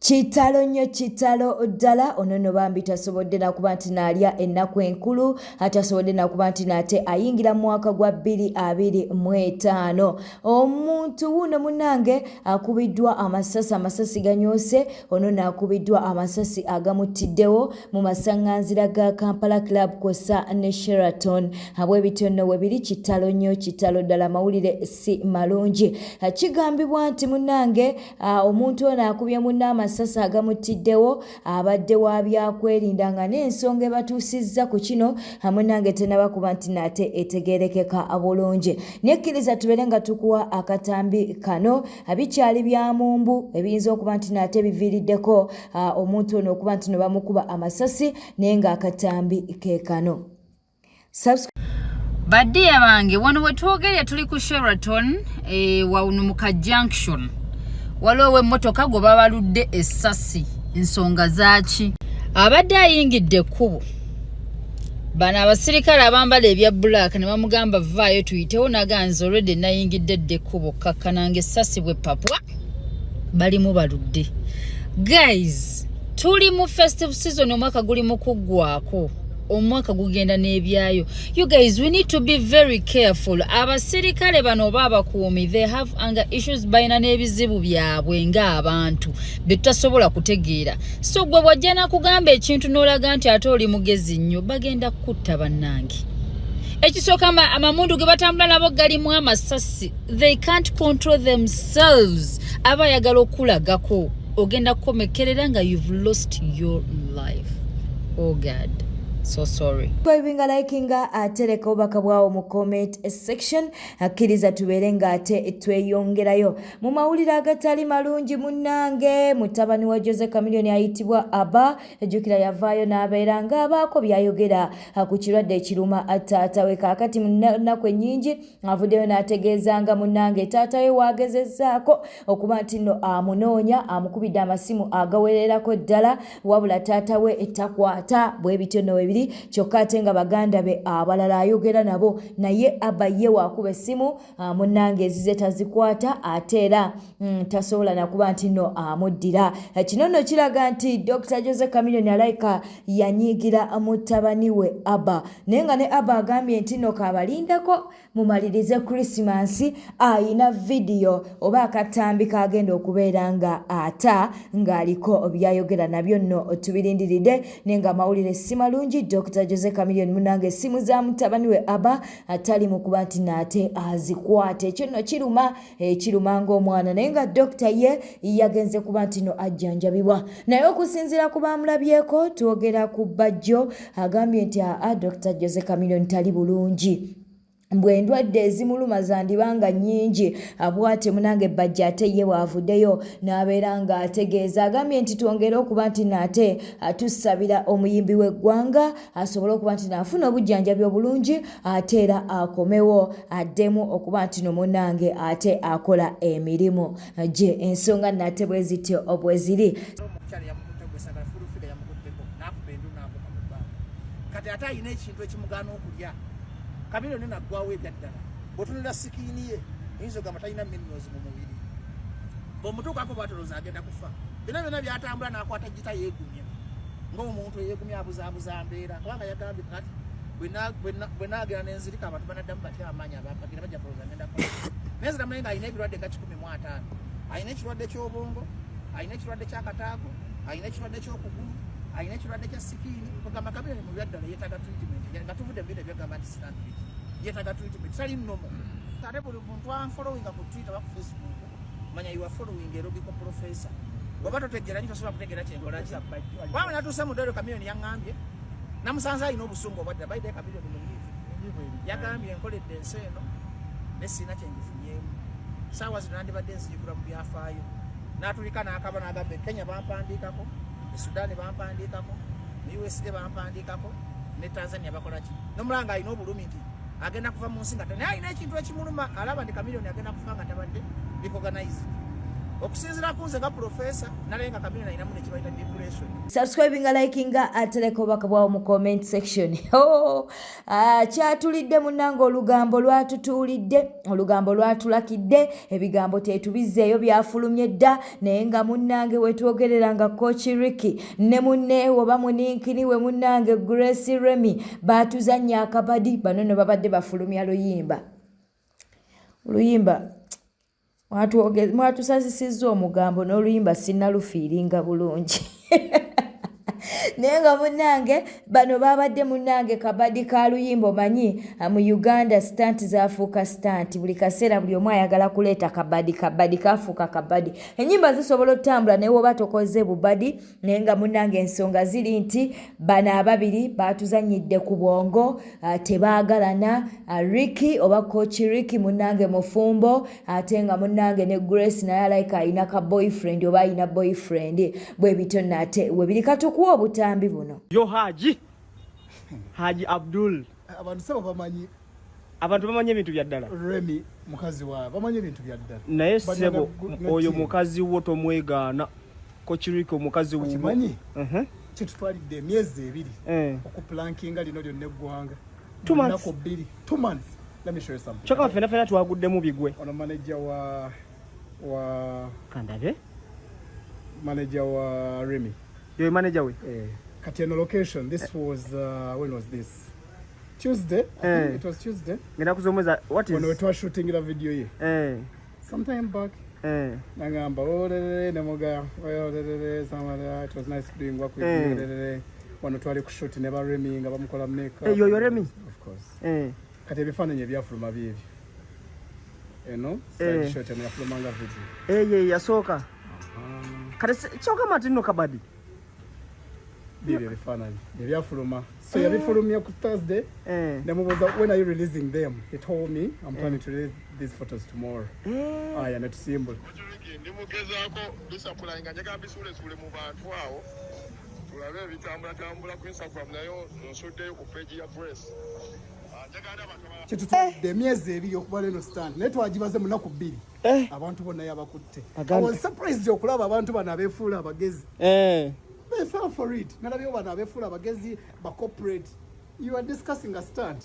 Kitalo nnyo, kitalo ddala. Ono nno bambi tasobodde nakuba nti naalya ennaku enkulu, atasobodde nakuba nti naate ayingira mu mwaka gwa 2025. Omuntu wuuno munnange akubiddwa amasasi, amasasi ganyoose. Ono naakubiddwa amasasi agamuttiddewo mu masaŋŋanzira ga Kampala Club kwossa ne Sheraton. Bwe bityo nno we biri. Kitalo nnyo, kitalo ddala, amawulire si malungi. Kigambibwa nti munnange omuntu ono akubye munne amasasi agamuttiddewo abadde wa byakwerinda, nga n'ensonga ebatuusizza ku kino munnange tenaba kuba nti nate etegeerekeka bulungi. Nekkiriza tubeere nga tukuwa akatambi kano. Bikyali bya mumbu ebiyinza okuba nti nate biviiriddeko omuntu ono okuba nti no bamukuba amasasi, naye ng'akatambi ke kano. Baddiya bange, wano wetwogerera tuli ku Sheraton wano mu ka junction. Waliwo emmotoka gwe babaludde essasi. Ensonga zaaki? Abadde ayingidde ekkubo, bano abasirikale abambala ebya black ne bamugamba, "Vaayo tuyitewo." Naganza, "Already nayingidde dda ekkubo." Kakkananga essasi bwe papwa balimu baludde. Guys, tuli mu festive season, omwaka guli mu kuggwako, omwaka gugenda n'ebyayo. You guys, we need to be very careful. Abasirikale bano oba abakuumi, they have anger issues, balina n'ebizibu byabwe ng'abantu bye tutasobola kutegeera. So gwe bw'ajja nakugamba ekintu n'olaga nti ate oli mugezi nnyo, bagenda kukutta. Bannange, ekisooka, amamundu ge batambula nabo galimu amasasi. They can't control themselves. Aba ayagala okulagako, ogenda kukomekerera nga you've lost your life. Oh God, so sorry. Twebinga likinga, atereka obubaka bwawo mu comment section. Akkiriza tubeere ng'ate tweyongerayo mu mawulire agatali malungi. Munnange, mutabani wa Jose Chameleone ayitibwa Aba, ejjukira yavaayo n'abeera ng'abaako by'ayogera ku kirwadde ekiruma taata we. Kaakati mu nnaku ennyingi avuddeyo n'ategeeza nga munnange taata we waagezezzaako okuba nti nno amunoonya, amukubidde amasimu agawererako ddala, wabula taata we takwata. Bwe bityo nno we biri. Kyokka ate nga baganda be abalala ayogera nabo, naye Aba ye waakuba essimu, munnange ezize tazikwata, ate era tasobola nakuba nti nno amuddira. Kino nno kiraga nti Dr Jose Chameleone alayika yanyiigira mutabani we Aba, naye nga ne Aba agambye nti nno kabalindako mumalirize Krisimansi, ayina vidiyo oba akatambi kagenda okubeera nga ata ng'aliko byayogera. Nabyo nno tubirindiridde, naye nga amawulire si malungi. Dr Jose Chameleone munange essimu za mutabani we Aba atali mu kuba nti naate azikwata. Ekyo nno kiruma, kiruma ng'omwana, naye nga dokita ye yagenze kuba nti no ajjanjabibwa. Naye okusinziira ku bamulabyeko, twogera ku Bajjo, agambye nti aa, Dr Jose Chameleone tali bulungi, mbwe endwadde ezimuluma zandibanga nnyingi. Bw'atyo munange Bajja ate ye bw'avuddeyo n'abeera ng'ategeeza, agambye nti twongere okuba nti naate tusabira omuyimbi w'eggwanga asobole okuba nti naafuna obujjanjabi obulungi, ate era akomewo addemu okuba nti no munnange ate akola emirimu gye. Ensonga nate bwe zityo bwe ziri. Omukyala yamukutte gwesagala fulufiga, yamukutteko n'akuba endu n'abuka mu bbanga. Kati ate alina ekintu ekimugaana okulya. Chameleone naggwawo ebyaddala. Bw'otunula skin ye, oyinza ogamba talina minerals mu mubiri. Bw'omutuukako bwatolooza agenda kufa. Byonna byonna byatambula n'akwata gita, yeegumya ng'omuntu eyeegumya, abuzaabuza mbeera, kubanga yagambye kati bwe naagenda nenzirika, abantu banaddamu batya amaanyi abampagira? Bajja kulowooza ngenda kufa. Naye nzira naye ng'alina ebirwadde nga 150. Alina ekirwadde ky'obwongo, alina ekirwadde ky'akataago, alina ekirwadde ky'okugulu, alina ekirwadde kya skin. Kugamba Chameleone mu byaddala yeetaaga treatment, nga tuvudde mu bino ebyagamba nti sitandiki, yeetaaga treatment, tali normal. Ate buli muntu anfollowinga ku Twitter oba ku Facebook, manya you are following a logical professor. Bw'oba totegeera nyo, tosobola kutegeera kyenkola ki, kubanga natuuse mu ddwaliro, Chameleone yaŋŋambye namusanze alina obusungu obwadda. Baide Chameleone munyiivu, yagambye, "Nkoledde ensi eno ne sirina kyengifunyeemu. Saawa zino nandibadde nzijukirwa mu byafaayo." N'atulika n'akaba n'agamba, "E Kenya bampandiikako, e Sudan bampandiikako, mu USA bampandiikako, ne Tanzania bakola ki?" Nomulanga alina obulumi nti agenda kuva mu nsi nga, naye alina ekintu ekimuluma, alaba nti Chameleone agenda kufa nga tabadde recognized. Okusinziira ku nze nga profesa, nalaye nga Chameleone alinamu nekibayita depression. Subscribinga, likinga, ateleka obubaka bwawo mu comment section. Oh, kyatulidde munnange, olugambo lwatutuulidde, olugambo lwatulakidde, ebigambo tetubizeeyo, byafulumye dda. Naye nga munnange wetwogerera nga Coach Ricky ne munne oba muninkini we munnange Grace Remy batuzannya akabadi. Bano no babadde bafulumya luyimba, oluyimba mwatusazisizza omugambo n'oluyimba sinnalufiiringa bulungi. Naye nga munnange bano babadde munnange kabadi ka luyimba. Omanyi mu Uganda stunt zafuuka stunt, buli kaseera buli omu ayagala kuleeta kabadi. Kabadi kafuuka kabadi, ennyimba zisobola otambula naye woba tokoze bubadi. Naye nga munnange ensonga ziri nti bano ababiri batuzannyidde ku bwongo, tebaagalana. Ricky oba Coach Ricky munnange mufumbo, ate nga munnange ne Grace naye alayika alina ka boyfriend oba alina boyfriend. Bwe bityo nate webiri, katukuwa obutambi buno. Yo Haji, Haji Abdul. Abantu sebo bamanyi. Abantu bamanyi ebintu bya ddala. Remy mukazi waabwe, bamanyi ebintu bya ddala. Naye sebo, oyo mukazi wo tomwegaana. Coach Ricky omukazi wuwo. Okimanyi kitutwalidde emyezi 2 okuplankinga lino lyonna eggwanga. 2 months. Ennaku 2, 2 months. Let me show you something. Kyokka ffena ffena twaguddemu bigwe. Ono manager wa Kandabe. Manager wa Remy. Yoyo manager we? Eh, kati eno location, this was when was this? Tuesday, I think. It was Tuesday. Ngenda kuzomweza what is Wano wetwashootingira video ye sometime back. Nagamba olelele nemuga olelele somewhere. It was nice doing work with you, olelele. Wano twali ku shoot ne ba Remy nga bamukola makeup. Eh, yoyo Remy? Of course. Kati ebifaananyi ebyafuluma biibyo, eno slide shot, eno yafuluma nga video. Eh, ye yasooka. Kati kyogamba nti nno kabadi. Biibyo ebifaananyi ebyafuluma. So yabifulumya ku Thursday. Nemubuuza, "When are you releasing them?" He told me, "I'm planning to release these photos tomorrow." Aya, netusimbula. Ndi mugezaako bisapula nga njagala bisuulesuule mu bantu awo tulabe ebitambulatambula ku Instagram, nayo nsuddeyo ku page ya Grace. Ah, njagala n'abantu abalala. Kyetutwadde emyezi 2 okubala eno stunt, naye twagibaze mu nnaku 2. Abantu bonna yabakutte. I was surprised okulaba abantu bano abeefuula abagezi. They fell for it. Nalabyewo bano abeefuula abagezi ba corporate, "You are discussing a stunt."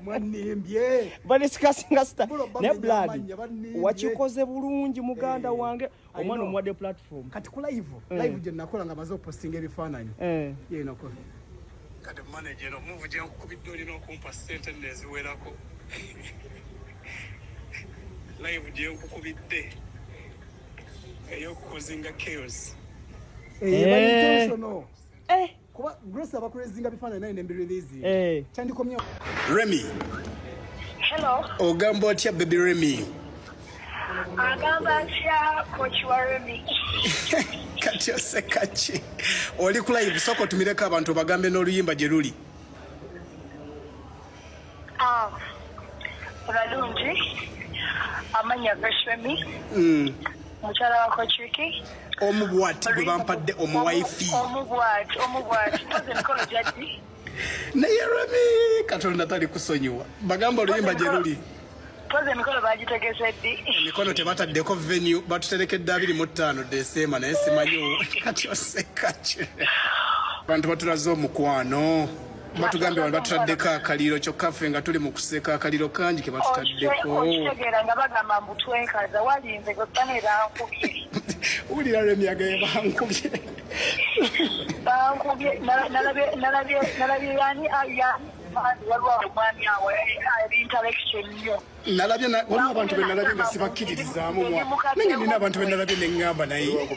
Mwanimbye. Badiscussinga stunt. Bulo naye bamenya blood amannya, bannimbye. Wakikoze bulungi muganda wange. I Omwana know. omuwadde platform. Kati ku live, live gye nakola nga maze okupostinga ebifaananyi, ye nakola. Kati manager, eno move gye nkukubidde, olina okumpa ssente nno eziwerako. Live gye nkukubidde ey'okukozinga chaos. Eba intentional. Kuba Grace abakurezinga bifaananyi naye nembireleasing. Kyandikomye. Remy. Hello. Ogamba otya, baby Remy? Agamba ntya, coach wa Remy? Kati oseka ki? Oli ku live, sooka otumireko abantu obagambe n'oluyimba gye luli. Ah, balungi. Amanya Grace Remy. Mukyala wa Coach Ricky. Omu bwati gwe bampadde, omuwaifi. Omu bwati, omu bwati. Mpozi emikolo gyaddi. Naye Remy, Katonda tali kusonyiwa. Bagamba oluyimba gye luli. Mpozi emikolo bagitegese ddi? Emikono tebataddeko venue, batuterekedde 25 Desemba, naye simanyi. Kati oseka ki? Abantu batulaze omukwano, batugambye wano batutaddeko akaliro, kyokka ffe nga tuli mu kuseka akaliro kangi ke batutaddeko. Okitegeera nga bagamba mbu twekaza, walinze gwe bane bankubye. Wulira lwemyaga ye bankubye. Bankubye, nalabye yani yani waliwo omwami awo ali intellectual nnyo. Nalabye waliwo abantu be nalabye nga sibakkiririzaamu mwa nange nina abantu be nalabye ne ŋŋamba naye.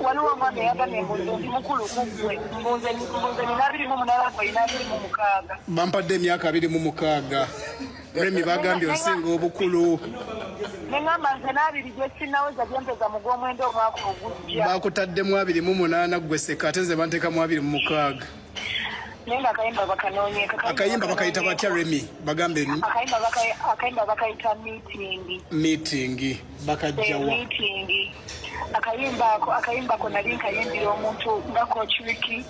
Waliwo omwami eyagambye mbu nze ndi mukulu ku ggwe, mbunze nina 28, gwe olina 26. Bampadde emyaka 26. Remi, bagambye onsinga obukulu. Neŋŋamba nze n'abiri gye sinnaweza gyempeza mu gw'omwenda omwaka ogujja. Bakutaddemu 28, ggwe seka, ate nze banteekamu 26. Naye nga akayimba bakanoonyeeko. Akayimba bakayita batya, Remi? Bagambe. Akayimba bakayita Meeting. Meeting bakajjawa? Meeting. Akayimba ako, akayimba ko nali nkayimbira omuntu nga Coach Ricky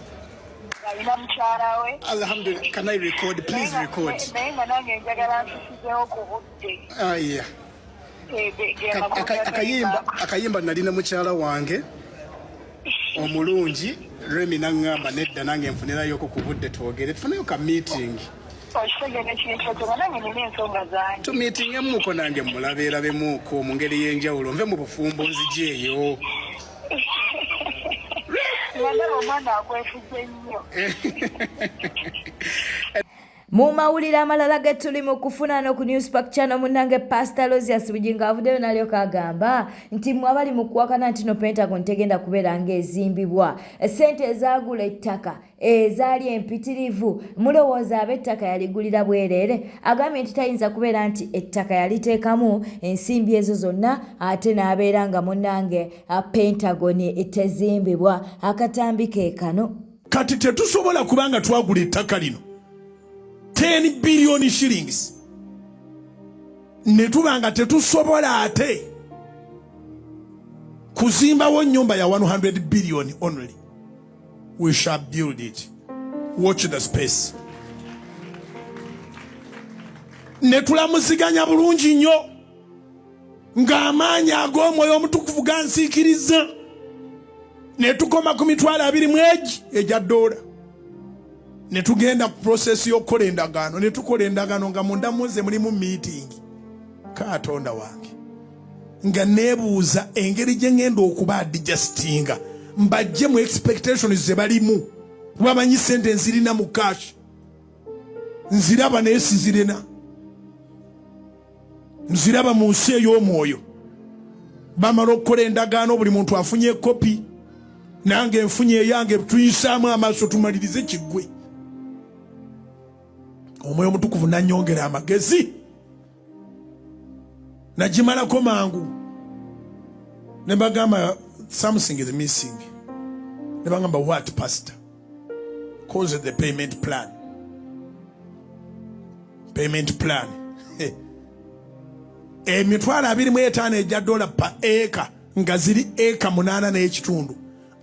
ng'alina mukyala we. Alhamdulillah. Can I record? Please record. Naye nga nange njagala nsusizeewo ku budde. Aya. Eh, ge makulu Akayimba akayimba nalina mukyala wange omulungi Remi naŋŋamba nedda nange nfunirayoko ku budde twogere tufuneyo ka meeting. Okitegera ekintu ekyo nga nange nina ensonga zange. Tumiitingemuuko nange mulabeerabemuuko mu ngeri y'enjawulo nve mu bufumbo nzijeeyo. Nga ndaba omwana akwefuze nnyo. Mu mawulire amalala ge tuli mu kufuna no ku Newspark Channel, munnange Pastor Aloysius Bugingo avuddeyo n'alyoka agamba nti mmwe abali mu kuwakana nti no Pentagon tegenda kubeera ng'ezimbibwa, ssente ezaagula ettaka ezaali empitirivu mulowooza ab'ettaka yaligulira bwereere? Agambye nti tayinza kubeera nti ettaka yaliteekamu ensimbi ezo zonna ate n'abeera nga munnange Pentagon tezimbibwa. Akatambi ke kano. Kati tetusobola kubanga twagula ettaka lino 10 billion shillings ne tuba nga tetusobola ate kuzimbawo nnyumba ya 100 billion only. We shall build it. Watch the space. Ne tulamuziganya bulungi nnyo ng'amaanyi ag'omwoyo omutukuvu gansiikiriza ne tukoma ku mitwalo abiri mu egi egya ddoola ne tugenda ku prosesi y'okukola endagaano ne tukola endagaano nga munda munze mulimu miitingi. Katonda wange, nga neebuuza engeri gye ŋŋenda okuba adijasitinga mbajje mu expectations ze balimu, kuba manyi sente nzirina mu cash, nziraba naye sizirina, nziraba mu nsi ey'omwoyo. Bamala okukola endagaano, buli muntu afunye ekopi, nange nfunye eyange, tuyisaamu amaaso tumalirize kiggwe. Omwoyo omutukuvu nanyongera amagezi, nagimalako mangu ne bagamba something is missing, ne bagamba what pastor, cause the payment plan, payment plan emitwalo 25 egya dola pa eka nga ziri eka 8 n'ekitundu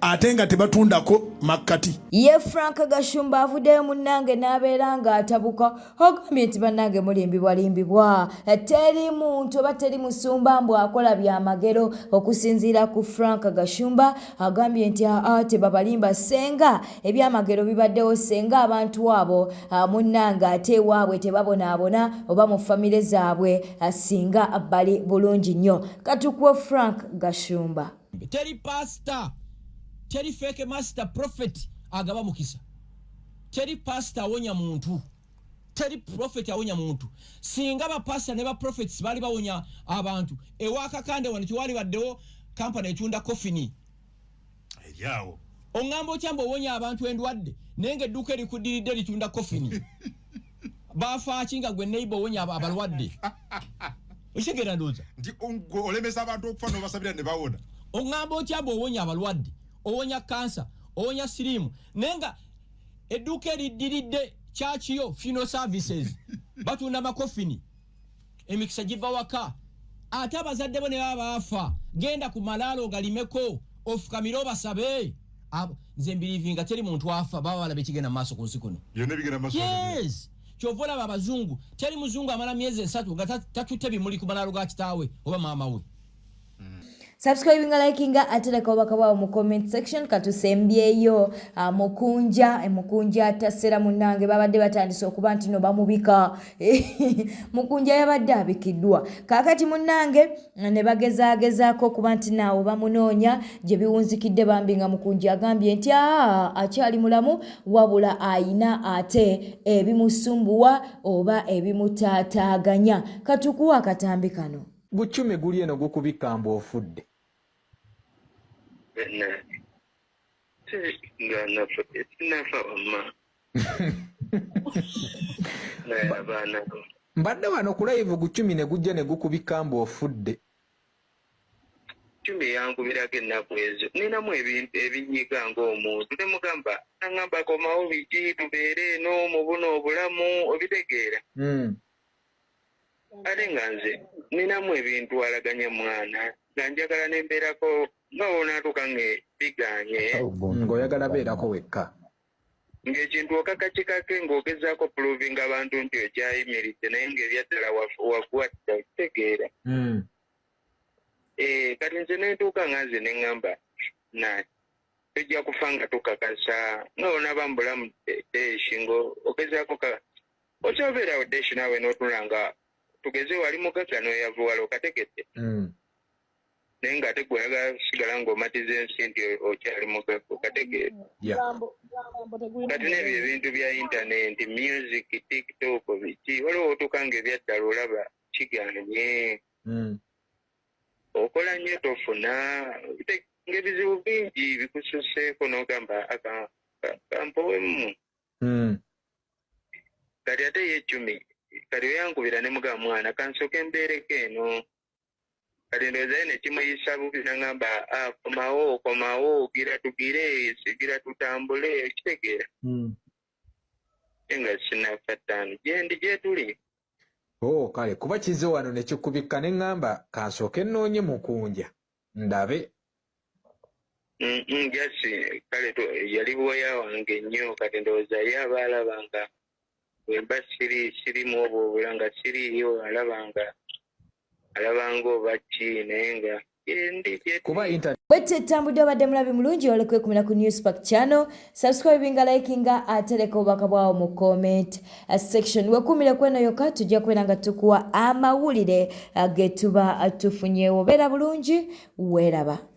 ate nga tebatundako makkati. Ye Frank Gashumba avuddeyo munnange n'abeera ng'atabuka, agambye nti bannange mulimbibwalimbibwa, teri muntu oba teri musumba mbu akola byamagero. Okusinziira ku Frank Gashumba agambye nti aa tebabalimba, ssenga ebyamagero bibaddewo, ssenga abantu abo munnange ate ewaabwe tebabonaabona oba mu famire zaabwe singa bali bulungi nnyo. Katukuwe Frank Gashumba. Teri pastor, teri fake master prophet agaba mukisa, teri pastor awonya muntu, teri prophet awonya muntu. Singa ba pastor ne ba prophets bali bawonya abantu ewakakande wano tewali baddewo company etunda kofini eryawo. Ongamba otya mbu owonya abantu endwadde naye nga edduuka erikuddiridde litunda kofini? Bafaaki nga gwe neighbor owonya abalwadde? Okitegeera ndowooza nti gwe olemesa abantu okufa n'obasabira ne bawona. Ongamba otya mbu owonya abalwadde, owonya kansa, owonya siriimu, naye nga edduuka eriddiridde kyakiyo funeral services batunda makofini? Emikisa giva waka, ate abazadde bo ne baba baafa, genda ku malaalo ogalimeko ofukamire obasabe. Nze mbirivinga teri muntu afa, baba balaba ekigenda mu maaso ku nsi kuno. Byonna ebigenda mu maaso. Yes, kyova olaba abazungu, teri muzungu amala myezi 3 nga tatutte bimuli ku malaalo ga kitaawe oba maama we. Subscribinga, likinga, ate leka obubaka bwawo mu comment section. Katusembyeyo mukunja mukunja tasera munnange babadde batandise okuba nti no bamubika. Mukunja yabadde abikiddwa, kaakati munnange ne bagezaagezaako okuba nti naawo bamunoonya gye biwunzikidde bambi nga mukunja agambye nti aa akyali mulamu, wabula ayina ate ebimusumbuwa oba ebimutaataaganya. Katukuwa akatambi kano. Gucumi guli eno gukubikka mbu ofudde. Nga nafa, nafa wamma. Naye abaana Mbadde wano ku live, gucumi ne gujja ne gukubikka mbu ofudde. Cumi yankubirako ennaku ezo, ninamu ebintu ebinyiga ng'omuntu, ne mugamba, naŋŋamba komawo biki tubeere eno mu buno obulamu, obitegeera? Ate nga nze ninamu ebintwalaganya mwana, nga njagala nembeerako nga wonaatuuka nga biganye. Ng'oyagala beerako wekka. Ng'ekintu okakakikake ng'ogezaako puluvinga abantu nti okyayimiridde, naye ng'ebyaddala wagwa dda, okitegeera? Eh, kati nze nentuuka nga nze neŋŋamba na tujja kufa nga tukakasa nga onaba mubulamu deeshi nga ogezaako ka osobeerawo deeshi naawe n'otunula nga tugeze wali mugagga n'oyavuwala okategedde mm. naye nga ate gwe oyagala kusigala ng'omatiza ensi nti okyali mugagga okategeera kati n'ebyo ebintu bya intaneti music tiktok biki waliwo otuuka nga ebyaddala olaba kiganye mm. okola nnyo tofuna ng'ebizibu bingi bikususeeko n'ogamba kampowemu hmm. kati ate ye cumi kati oyankubira ne muga mwana kansooke mbeereko eno kati ndowooza ye nekimuyisa bubi nangamba ah, komawo komawo gira tugire gira tutambule okitegeera hmm. nga sinafa ttaano gyendi gyetuli Oh, kale kuba kize wano ne kikubikka ne ŋŋamba kansooke nnoonye mukunja ndabe. Jasi kale yali bwoya wange nnyo kati ndowooza ye aba alaba nga bwemba siri sirimu obwo obula nga siriiyo alaba nga alaba nga oba ki naye nga kuba internet Bwetyo etambudde obadde mulabi mulungi ole kwekumira ku Newspark channel subscribinga likinga ate leka obubaka bwawo mu comment section wekuumire kweno yokka tujja kubeera nga tukuwa amawulire getuba tufunyewo beera bulungi weeraba.